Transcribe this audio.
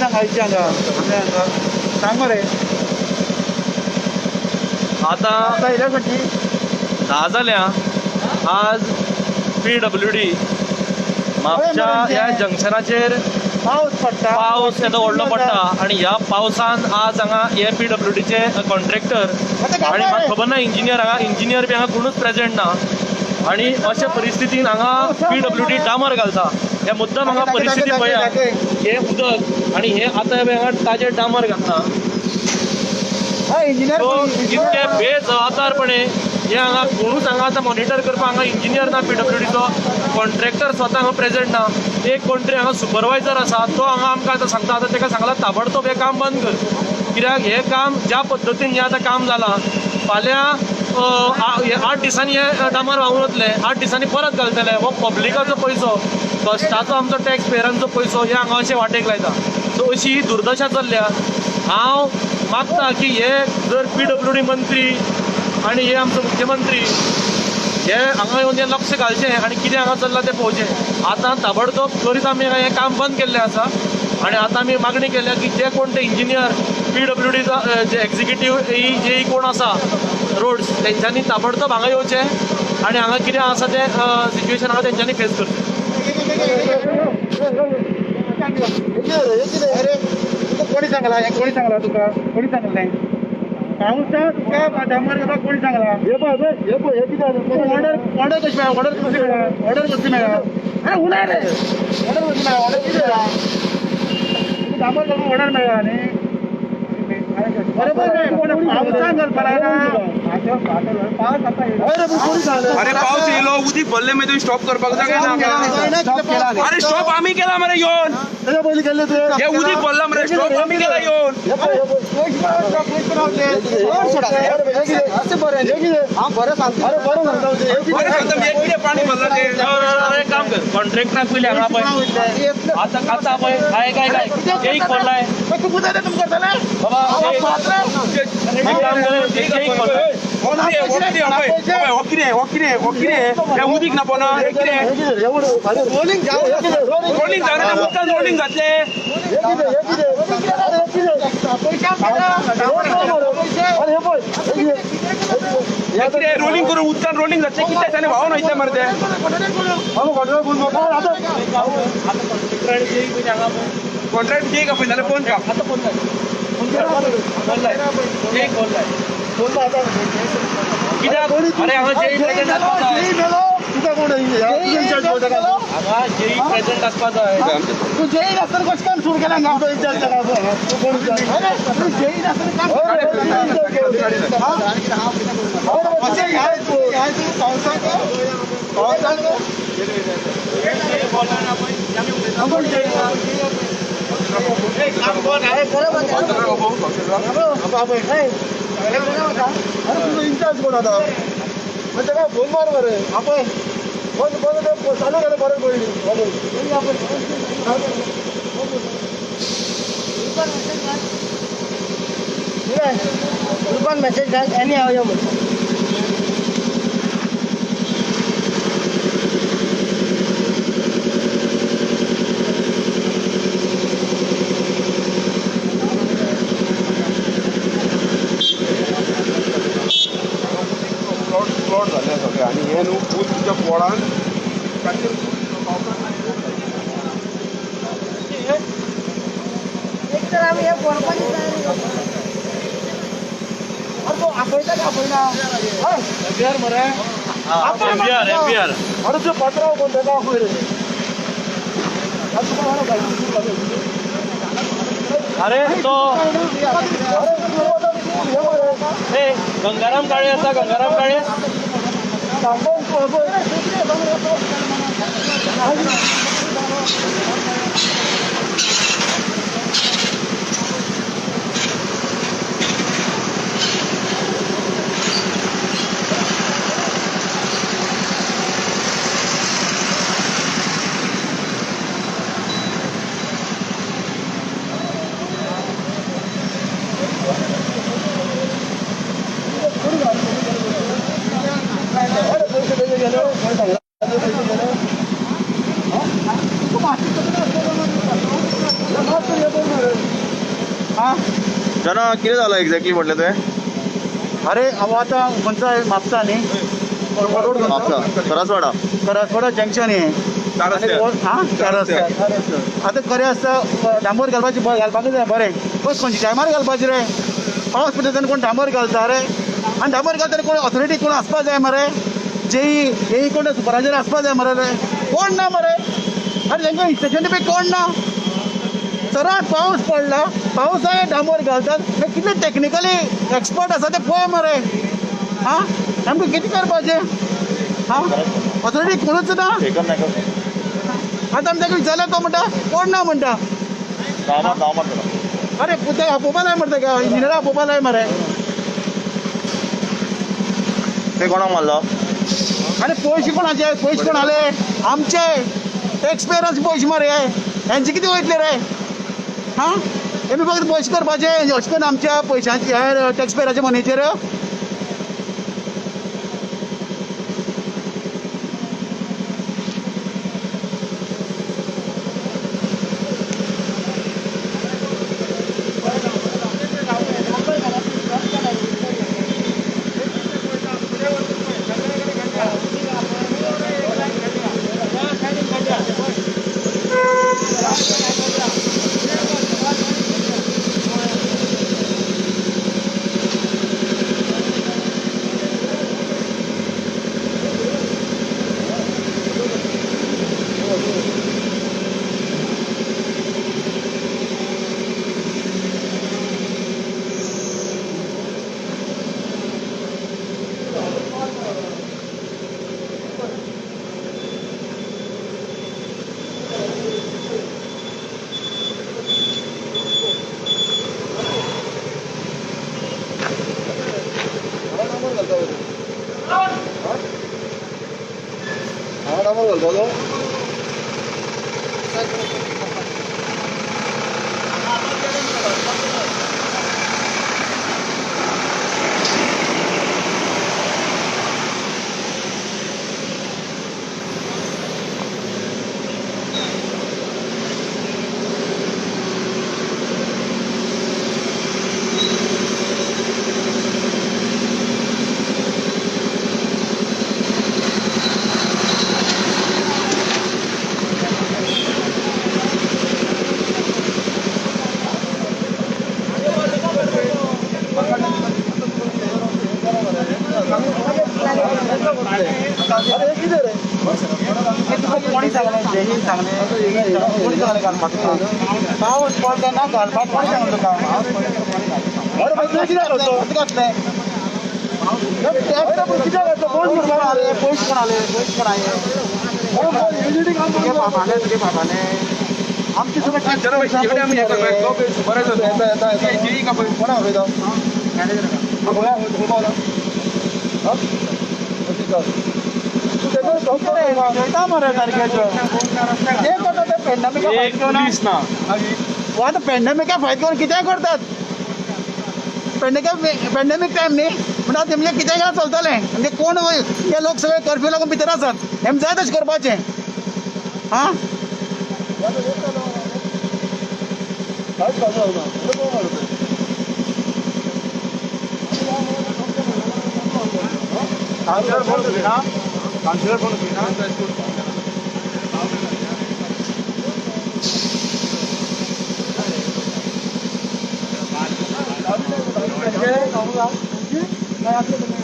सांग आयची हांगा हांगा सांग मरे. आतां 10 जाल्या. आज PWD म्हापशा ह्या जंक्शनाचेर पावस पडटा, पावस येदो व्हडलो पडटा आनी ह्या पावसान आज हांगा हे PWDचे कॉन्ट्रॅक्टर आनी म्हाका खबर ना इंजिनियर हांगा, इंजिनियर बी हांगा कोणूच प्रेजेंट ना आनी अशे परिस्थितीन हांगा PWD डांबर घालता. हे मुद्दम हांगा परिस्थिती पळयात, हे उदक आनी हे आतां हांगा ताजें डांबर घातला. सो इतके बेजबाबदारपणे हे हांगा कोणूच हांगा आतां मॉनिटर करपाक हांगा इंजिनियर ना, PWDचो कॉन्ट्रॅक्टर स्वता हांगा प्रेजेंट ना. एक कोण तरी हांगा सुपरवायजर आसा तो हांगा आमकां आतां सांगता, आतां ताका सांगला ताबडतोब हें काम बंद कर, कित्याक हें काम ज्या पद्दतीन हें आतां काम जालां फाल्यां 8 दिसांनी हे डांबर व्हांवून वतले, 8 दिसांनी परत घालतले. हो पब्लिकाचो पयसो, कश्टाचो आमचो टॅक्स पेयरांचो पयसो हे हांगा अशें वाटेक लायता. सो अशी ही दुर्दशा चल्ल्या. हांव मागता की हे जर PWD मंत्री आनी हे आमचो मुख्यमंत्री हे हांगा येवन हे लक्ष घालचें आनी कितें हांगा चल्लां तें पळोवचें. आतां ताबडतोब त्वरीत आमी हें काम बंद केल्लें आसा आनी आतां आमी मागणी केल्या की जे कोण ते इंजिनियर PWDचो जे एक्झिक्युटीव जेई कोण आसा रोड्स तेंच्यांनी ताबडतोब हांगा येवचें आनी हांगा कितें आसा तें सिच्युएशन हांगा तेंच्यांनी फेस करचें. अरे तुका कोणी सांगला हें? कोणी सांगला तुका? कोणी सांगलें पावसात तुका डांबर घालपाक कोणी सांगला? हे पळय हे पळय हे कितें ऑर्डर ऑर्डर कशी मेळ्ळा? ऑर्डर कशी मेळ्ळा? ऑर्डर कशी मेळ्ळा? अरे उलय रे, ऑर्डर कशी मेळ्ळा? ऑर्डर कितें मेळ्ळा? तुका डांबर घालपाक ऑर्डर मेळ्ळा न्ही? बरोबर न्ही, पण पावसान घालपाक लायना. अरे पावस येयलो, उदीक भरलें मागीर तुवें स्टॉप करपाक जाय ना. अरे स्टॉप आमी केला मरे येवन, हे उदीक भरला मरे, स्टॉप आमी केला येवन. बरें सांगता, हे कितें पाणी भरलां तें? एक काम कर, कॉन्ट्रॅक्टराक पयलीं हांगा पळय, आतां आतां पळय काय काय काय एक पडलाय बाबा, एक काम कर, एक पडलाय. हो कितें हो कितें हो कितें हें उदीक ना पोना, हें कितें रोलिंग जावना, उदकान रोलिंग घातलें. हें कितें रोलिंग करून उदकान रोलिंग घातलें, कितल्या दिसांनी व्हांवन वयतलें मरे तें. कॉन्ट्रॅक्ट जेईक आपय नाल्यार फोन कर. आतां फोन लाय, फोन लाय, जेईक फोन लाय. कित्याक अरे हांगा जेई प्रेजेंट आसपा जाय, हांगा जेई प्रेजेंट आसपा जाय. तू जेई नासतना कशें काम सुरू केलां हांगा? तू जेई नासतना काम अरे तुझो इन्चार्ज कोण आतां? मागीर ताका फोन मार मरे, आपय फोन बंद चालू केलें परत पयलीं. ग्रुपान मेसेज घाल एनी हांव यो म्हणटा. प्लॉट जाल्ले सगळे आनी हें न्हू पूल तुमच्या पोळान एक तर आमी हे पळोवपाची तयारी करता. अरे तो आपयता काय आपयना? एमपीआर मरे, एमपीआर एमपीआर. अरे तुझं पत्राव कोण ताका आपय रे. अरे तो ए गंगाराम काळे आसा, गंगाराम काळे. पैसे गेले. हां जना कितें जालां एक्झॅक्टली म्हटलें तुवें? अरे हांव आतां खंयचो म्हापसा न्ही, म्हापसा करासवाडा, करासवाडा जंक्शन हे हां चार रस्त्यार. आतां खरें आसता डांबर घालपाचें घालपाकूच जाय बरें, पण खंयच्या टायमार घालपाचें रे? पावस पडटा तेन्ना कोण डांबर घालता रे? आनी डांबर घालता कोण ऑथॉरिटी कोण आसपा जाय मरे, जेई हेई कोण सुपरवायजर आसपा जाय मरे रे, कोण ना मरे. आनी तांकां इन्स्ट्रक्शन दिवपी कोण ना. सरळ पावस पडला, पावसाक डांबर घालतात, मागीर कितले टॅक्निकली एक्सपर्ट आसा ते पळय मरे. आं आमकां कितें करपाचें? हां ऑथॉरिटी कोणूच ना. आतां आमी ताका विचारल्यार तो म्हणटा कोण ना म्हणटा. अरे ते आपोवपा जाय मरे ताका, इंजिनियरा आपोवपा जाय मरे. ते कोणाक मारलो? आनी पयशे कोणाचे? पयशे कोण आले? आमचे टॅक्स पेयरांचे पयशे मरे, हेंचे कितें वयतले रे? हां हेमी फक्त पयशे करपाचे अशें करून आमच्या पयशांचे हे टॅक्स पेयराच्या मनीचेर. कोणी सांगलें? जेईन सांगलें? कोणी सांगलें घालपाक? पावस पडटा ना घालपाक कोणी सांगलें तुका? कित्याक घातलें? कित्याक घातलें? पयशे कोण आले? पयशे कोण आले? पयशे कोण आये? तुगे बाबाले, तुगे बाबाले आमचे सगळे. आतां पेंडेमिका फायट करून कितेंय करतात. पेंडेमीक टायम न्ही म्हणटा तेमचें कितेंय काय चलतलें. म्हणजे कोण ते लोक सगळे कर्फ्यू लागून भितर आसात, हेम जाय तशें करपाचें. आं काउन्सिलर फोन ना.